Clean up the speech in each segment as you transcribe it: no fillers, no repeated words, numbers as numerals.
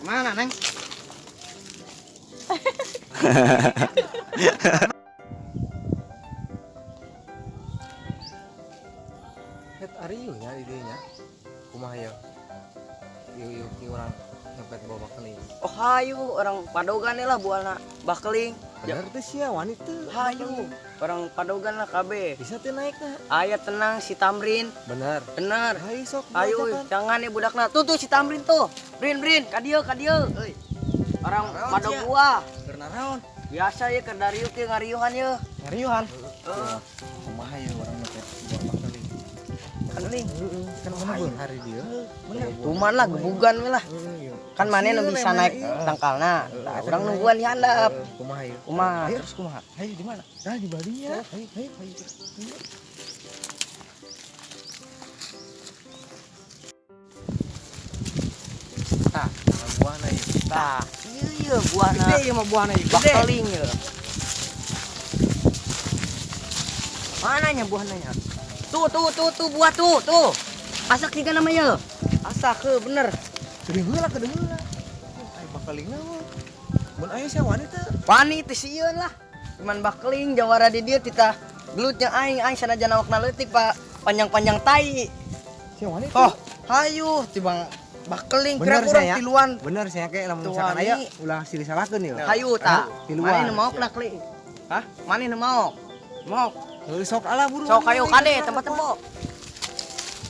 Mana, Neng? Het arieu nya di dieu nya. Kumaha ya? Ieu ieu ki urang nyopet buah bakeling. Oh hayu orang padogan lah buahna bakeling. Bener teh sia wani teu. Hayu orang padogan lah kabeh. Bisa teh naik na. Aya tenang si Tamrin. Bener. Bener. Hayu sok. Ayo jangan nih budakna. Tuh tuh si Tamrin tuh. Rin Rin ka dieu ka dieu. Euy, Orang Naraon padog sia? buah. Keur naraon? Biasa ya keur dariuk ye ngariuhan ye. Ngariuhan. Heeh. Kumaha ya urang nyopet buah bakeling. Bakeling. Heeh, kan mana beunghar di dieu. Bener. Tuman lah gebugan we lah. Heeh, ieu. Kan maneh nu bisa naik tangkalna. Nah, urang nungguan di handap. Kumaha ieu? Kumaha? Ayo terus kumaha? Ayo di mana? Nah di balinya. Ayo ayo ayo. Tah, buahna ieu. Tah, ieu ieu buahna. Gede ieu mah buahna ieu, gede. Bakeling ya. Mananya buahnya? Tuh tuh tuh tuh buah tuh tuh. Asak tiga namanya. Asak ke bener. Kedeung heula, kedeung heula. Ai bakelingna mah. Mun aya sia wani teu? Wani teu sieun lah. Cuman bakeling jawara di dieu titah gelutnya aing aing sanajan awakna leutik pak panjang-panjang tai. Sia wani teu? Oh, hayu tibang bakeling Bener kira urang sia ya. tiluan. Bener sia ke lamun Tuh misalkan wani. aya ulah silih salahkeun ieu. Hayu ta. Tiluan. Mane nu maok lah kling. Hah? Mane nu maok. Mau. Heuh sok ala buru. Sok ayo kade tempat tempo.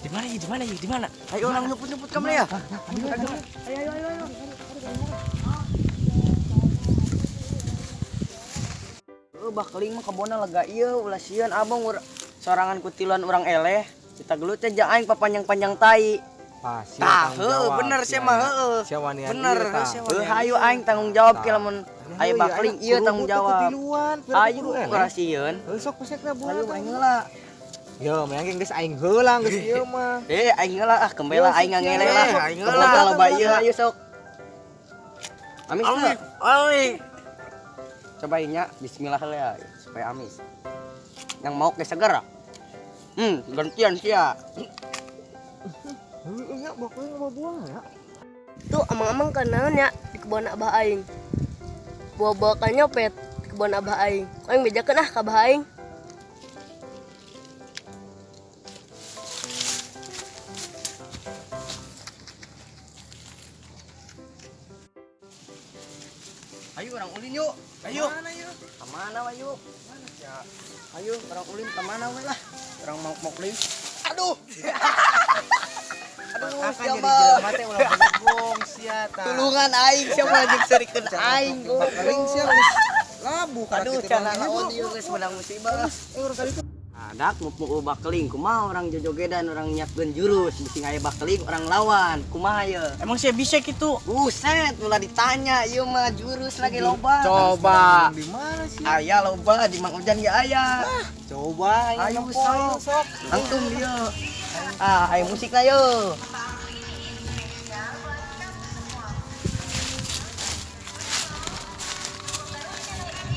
Di mana ieu? Di mana ieu? Di mana? Ayo orang nyumput-nyumput kamu ya. Ayo ayo ayo. Bakeling mah kebonna lega ieu ulah sieun abang sorangan kutiluan urang eleh. Kita gelut teh aing papanjang-panjang tai. Pasti Tah, heuh, bener sia mah heueuh. Sia wanian Bener, ieu, tah. sia Heuh hayu aing tanggung jawab ki lamun aya bakeling ieu tanggung jawab. Ayo ulah sieun. Heuh sok pesekna buah. Hayu aing heula. Yo, mending geus aing heula geus ieu mah. Eh aing heula ah kembela aing ngangele lah. Aing heula. Kebon loba ieu hayu sok. Amis teu? Awi. Coba nya bismillah heula ya supaya amis. Yang mau ke seger. Gantian sia. Heuh nya bakeling loba buah ya. Tuh amang-amang kan naon ya di kebun abah aing. Buah-buah kan nyopet di kebun abah aing. Aing bejakeun ah ka abah aing. Ayo orang ulin yuk. Ayo. Mana ieu? Kemana ayo? Ayo orang ulin kemana we lah. Orang mau mau ulin. Aduh. Aduh, Makan jadi siapa? jelema teh ulah belegong sia tah. Tulungan aing siapa lagi serikeun aing Bakeling sia geus labu kana Aduh, kitu cana mah. naon ieu geus menang musibah. Adak mau bakeling kumaha orang jojogedan orang nyiapkeun jurus bisi aya bakeling orang lawan kumaha ye. Emang sia bisa gitu? Buset, ulah ditanya ieu mah jurus lagi loba. Coba. Di mana sih? Aya loba di Mang Ujan ge aya. Coba Ayo aing nempo, sok. ayo, sok. Langsung dia. Ah, ayo musikna yo.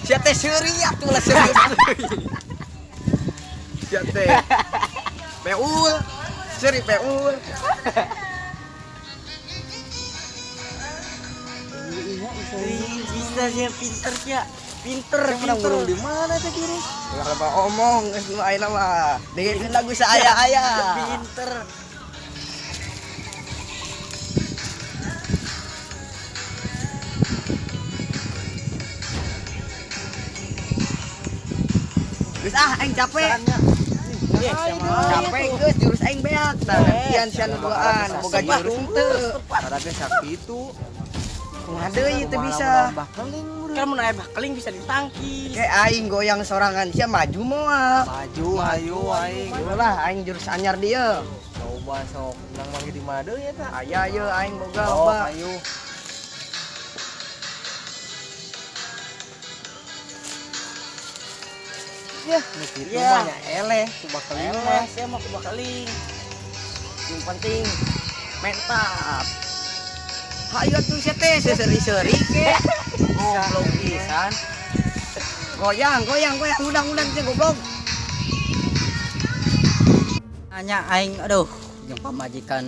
Sia teh seuri atuh lah seuri. Sia teh. Peul. Seuri peul. Bisa sia pinter sia. Pinter, Sia menang pinter. burung di mana teh kiri? Ulah loba omong geus nu ayeuna mah. Dengerin lagu saaya-aya. Pinter. Geus ah aing capek. Capek geus jurus aing beak. Tah gantian sia nu duaan boga jurus henteu. Karena ge sakitu. Kumaha deui teu bisa. Bakeling meureun. Kan mun aya bakeling bisa ditangkis. Kayak aing goyang sorangan sia maju moal. Maju ayo aing. Lah aing jurus anyar dia. Coba sok nang manggih di mana deui eta? Aya ye aing boga Oh, loba. ayo. Ya, nu kitu Ya. mah nya eleh ku bakeling Eleh, mah. sia mah ku bakeling. Yang penting mantap. Hayu atuh sia teh seseri-seri ke. Goblok pisan. Goyang, goyang, goyang, udang-udang teh goblok. Anya aing aduh jeung pamajikan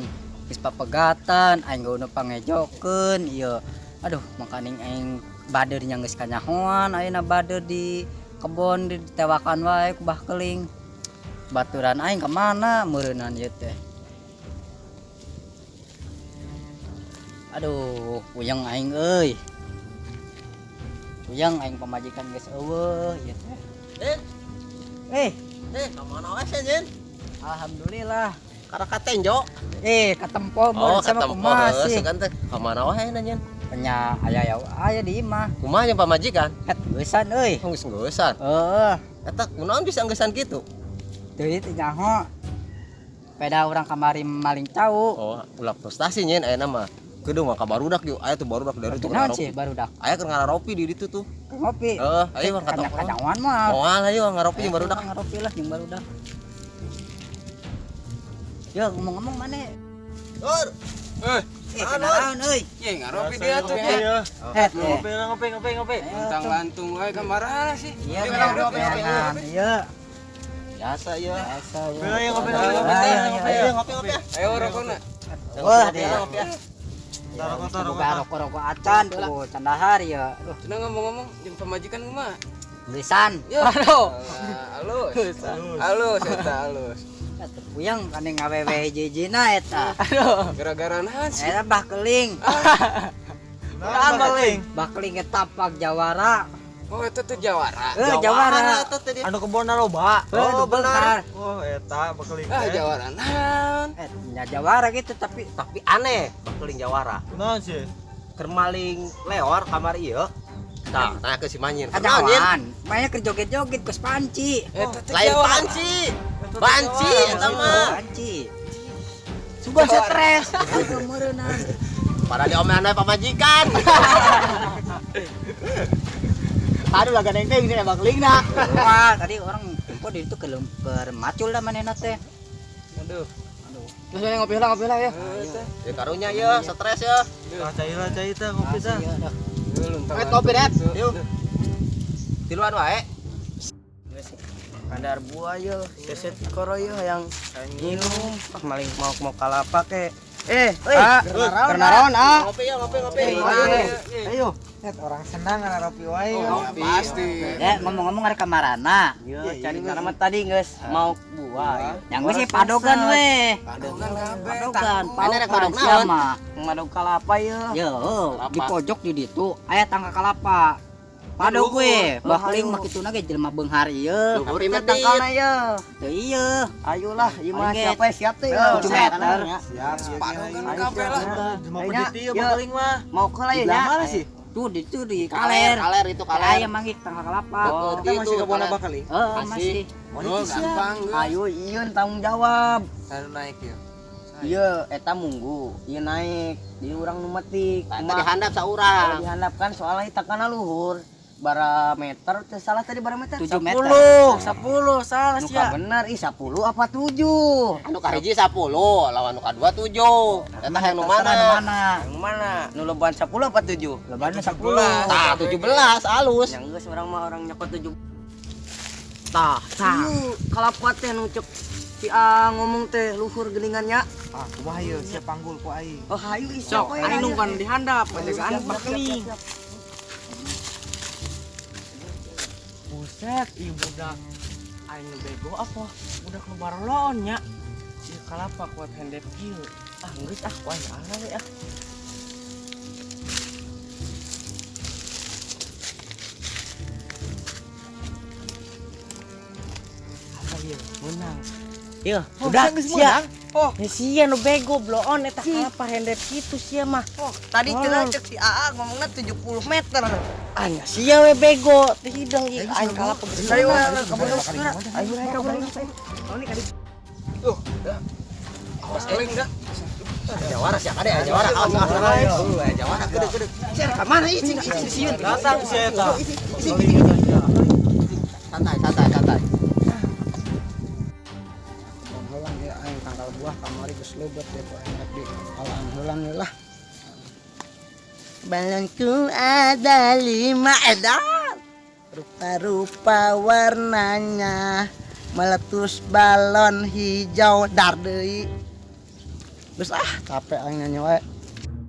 Geus papegatan aing geuno pangejokeun ieu. Aduh, makaning aing bader nya geus kanyahoan ayeuna bader di kebon ditewakan wae ku bah keling. Baturan aing ka mana meureunan ieu teh. Aduh, puyeng aing euy. Puyeng aing pamajikan geus eueuh ieu teh. Ka mana wae sih, Jin? Alhamdulillah. Karena katenjo. Katempo oh, sama kumaha sih. Sugan teh ka mana wae na, Jin? Nya aya ya aya di imah. Kumaha jeung pamajikan? Et geusan euy. Oh, geus geusan. Heeh. Eta kunaon bisa geusan kitu? Teu teu nyaho. Peda urang kamari maling cau. Oh, ulah frustasi nyin ayeuna mah. Kudu mah ka barudak yuk, aya tuh barudak dari tuh. Naon sih barudak? Aya keur ngaropi di ditu tuh. Ngopi. Heeh, ayo ka toko. Kanyawan mah. Moal ayo ngaropi jeung barudak. Ngaropi lah jeung barudak. Yo ngomong-ngomong mana? Tur. Kenaon euy? Ye ngaropi dia tuh ya. Ngopi. Tentang lantung wae ka marana sih. Iya, ngopi. Iya. Biasa ya. Biasa ya. Ayo ngopi. Ngopi. Ayo rokona. Wah, dia. Ngopi. Rokok-rokok acan tuh candahar ya. Aduh, Cenah ngomong-ngomong jeung pamajikan kumaha? geusan. Aduh. Halus. Halus eta halus. Puyeng kane ngawewe hiji-hijina eta. Aduh, gara-gara naon sih? Eta bah keling. Naon keling? Bah keling ge tapak jawara. Oh, eta teh jawara. Jawara. Anu kebonna loba. Oh, benar. Oh, eta bekeling. Ah, jawara naon? Nya jawara gitu tapi aneh bekeling jawara. Kunaon sih? Keur maling leor kamar ieu. Tah, tanya ke si Manyin. Kunaon, Nyin? Kanyawan. Maya keur joget-joget geus panci. Eta teh Lain jawara. panci. Banci eta mah. Panci. Sugan stres. Aduh meureunna. Pada diomelan we pamajikan. Aduh lah gandeng teh ini bakling na. Wah, tadi orang kok di itu keur macul dah manehna teh. Aduh. Aduh. Terus mana ngopi lah, ngopi lah ya. Ya karunya ya, stres ya. Ah, cai lah cai teh ngopi teh. Iya dah. Kopi det. Yuk. Tiluan wae. Kadar buah yo, seset koro yo yang minum, ah maling mau mau kalapa ke. Kenaron ah. Ngopi ya, ngopi. Ayo. Net orang senang ngaropi wae. Oh, pasti. Ya, ngomong-ngomong arek ka marana. Yo, cari tanaman tadi geus mau buah. Yang gue sih padogan we. Padogan kabeh. Padogan, Mana rek padogan padog naon? sia mah. Ngadog kalapa yo. Yo, di pojok di ditu aya tangka kalapa. Padog we, bakling mah kituna ge jelema beunghar ieu. Tapi Tapi tangkalna yo. Teu ieu. Ayolah, ieu mah Ayo, siapa siap teh yo. 7 meter. Siap, Padogan kabeh lah. Cuma pediti ya bekeling mah. Mau ke lah ya. Di mana sih? Tuh di itu di kaler. Kaler itu kaler. Aya manggih tangka kelapa. Oh, Kita masih itu, kebon kaler. apa keling? Heeh, masih. Oh, gampang. Ayo ieu tanggung jawab. Anu naik ya. Iya, eta munggu, ieu naik, di urang nu metik. Eta dihandap saurang. Dihandap kan soalnya takana luhur. Bara meter, teu salah tadi bara meter. 7 meter. 10 salah Nuka sia. bener ih 10 apa 7? Anu kahiji 10, lawan nu kadua 7. Eta hayang nu Terserah nu mana? mana? Yang mana? Nu leban 10 apa 7? Lebanna 10. Tah, 17 alus. Yang geus urang mah orang nyokot 7. Tah, tah. Kalapa teh nu cek si A ngomong teh luhur geuningannya. Ah, kumaha ieu siap panggul ku aing. Oh, hayu ih Sok, siapa aing nungguan dihandap, penjagaan bakling. Buset, ieu budak aing nu bego apa? Budak nu barolon nya. Ieu kalapa kuat handep kieu. Ah, geus ah, ku aing ala we ah. Apa ieu? Menang. Ieu, Budak sia. Oh, sia nu bego bloon eta kalapa handep kitu sia mah. Oh, tadi cenah cek si AA ngomongna 70 meter. Anya sia we bego, teu hidung ieu aing kalapa geus. Ayo, Ayo, ayo, ayo. Tuh, dah. Awas eling dah. Jawara sia kade, jawara awas awas. Jawara gede gede. Sia ka mana ieu cing cing sieun. Datang si eta. Santai santai santai. Helang ya aing tangkal buah kamari geus leubet deh ku aing rek di alaan heulang lah. Balonku ada 5 edan. Rupa-rupa warnanya. Meletus balon hijau dar deui. Geus ah, capek aing nyanyi wae.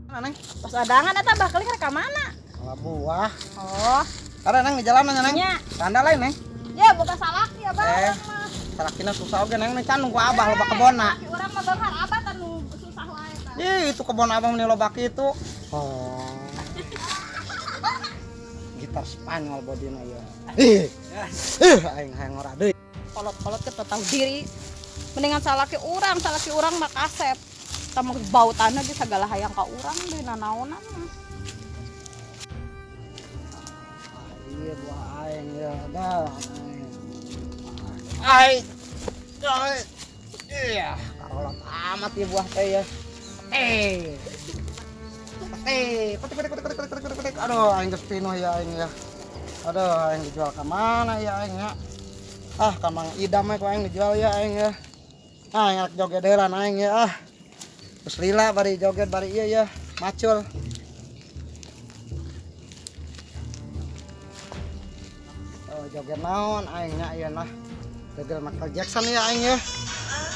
Mana, Neng? Pas adangan eta Bah Keling rek ka mana? Kalah buah. Oh, Karena Neng di jalan nanya, Neng. nya. Tanda lain, Neng. Ya boga salaki ya, Bah. Eh. Urang mah. Salakina susah oge, Neng. Nih can nunggu abah loba kebonna. Laki urang mah beunghar abah tah nu susah wae tah. Ih, itu kebon abah meni loba kitu. Oh. Gitar Spanyol bodina ya. Ih. Ih, aing hayang ora deui. Kolot-kolot ke tahu diri. Mendingan salaki urang mah kasep. Tah mah bau tanah ge sagala hayang ka urang deui nanaonan mah. Iya buah aing ya, dah. Aing. Ai. Iya, karolot amat ya buah teh ya. Eh. Eh, petik petik petik petik petik petik petik. Aduh, aing geus pinuh ya aing ya. Aduh, aing dijual ka mana ya aing ya? Ah, ka Mang Idam we ku aing dijual ya aing ya. Ah, aing rek jogederan aing ya ah. Geus lila bari joget bari ieu ya, macul. Oh, joget naon aing nya ieu nah. Joget Michael Jackson ya aing ya.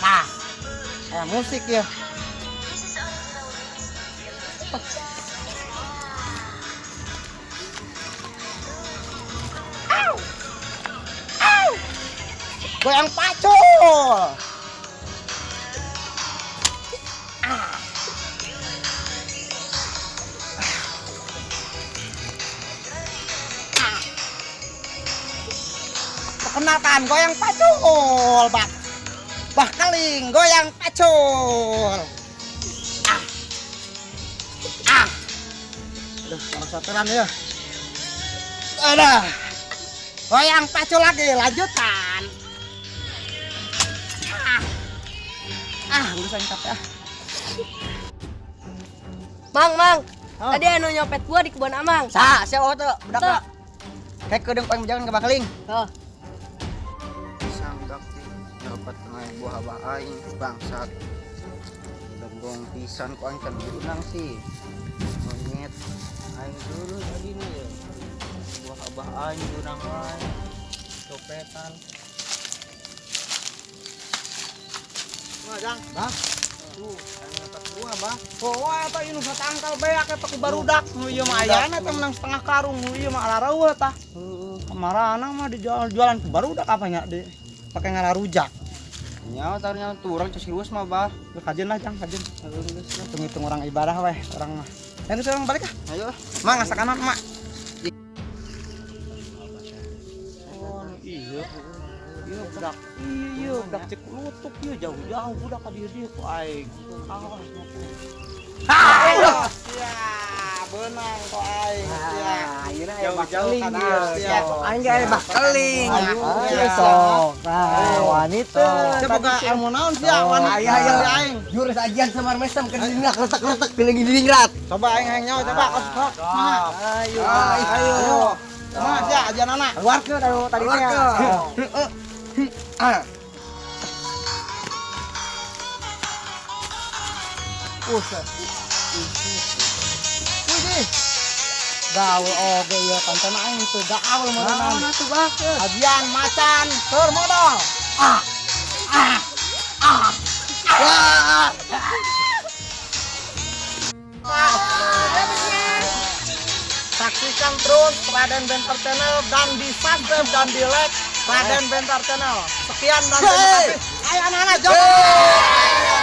Nah, aya musik ya. Au! Au! Goyang pacul. Ah. Ah. Perkenalkan goyang pacul, Bang. Bah Keling goyang pacul. Ah. Ah. Aduh, kalau satuan ya. Aduh. Goyang pacul lagi, lanjutan. Ah. Ah, geus aing capek ah. Mang, Mang. Oh. Tadi anu nyopet buah di kebun Amang. Sa, siapa tuh? Budak Tuh. Kayak kedeung paling jangan ke Bah Keling. Oh. Sanggak nyopet kenai buah abah aing bangsat. Gembong pisan ku aing kan diundang sih. Monyet aing dulu tadi nih ya. Buah abah aing diundang wae. Copetan. Wah, Jang. Bah. Tuh, aing nyopet buah, Bah. Oh, eta ieu nu satangkal beak eta ku barudak. Nu ieu mah ayana teh menang setengah karung, nu ieu mah alareueuh tah. Heeh. Kamarana mah dijual jualan ku barudak apa nya di pakai ngalarujak. Nyawa tarnya tuh urang cus luas mah, Bah. Lu kajen lah, Jang, kajen. Heeh, geus lah. Hitung-hitung orang ibadah weh, orang mah. Ya geus urang balik ah. Ayo. Mak ngasakan mak. Oh, iya. Iya budak. Iya budak cek lutuk ieu jauh-jauh budak ka dieu dieu ku aing. Awas. Ah, sia, beunang ku aing sia. Ayeuna aya Bah Jauh-jauh Keling ka ieu. dieu sia. Aing ge aya Bah Keling. Ayo, Ayo sok. Nah, wanita. Sia boga ilmu naon sia wani. Ayo ayo aing. Jurus ajian semar mesem ke dinding retak-retak di dinding rat. Coba aing hayang nyawa coba kos sok. Ayo. Ayo. Kumaha sia ajian anak? Keluarkeun anu tadi teh. Ah. Buset. Wih, gaul oge ieu konten aing teu gaul meureunnan. Naon atuh, Bah? Ajian macan keur modal. Ah. Ah. Ah. Ah. Saksikan terus Raden Bentar Channel dan di subscribe dan di like Raden Bentar Channel. Sekian dan terima kasih. Ayo anak-anak joget.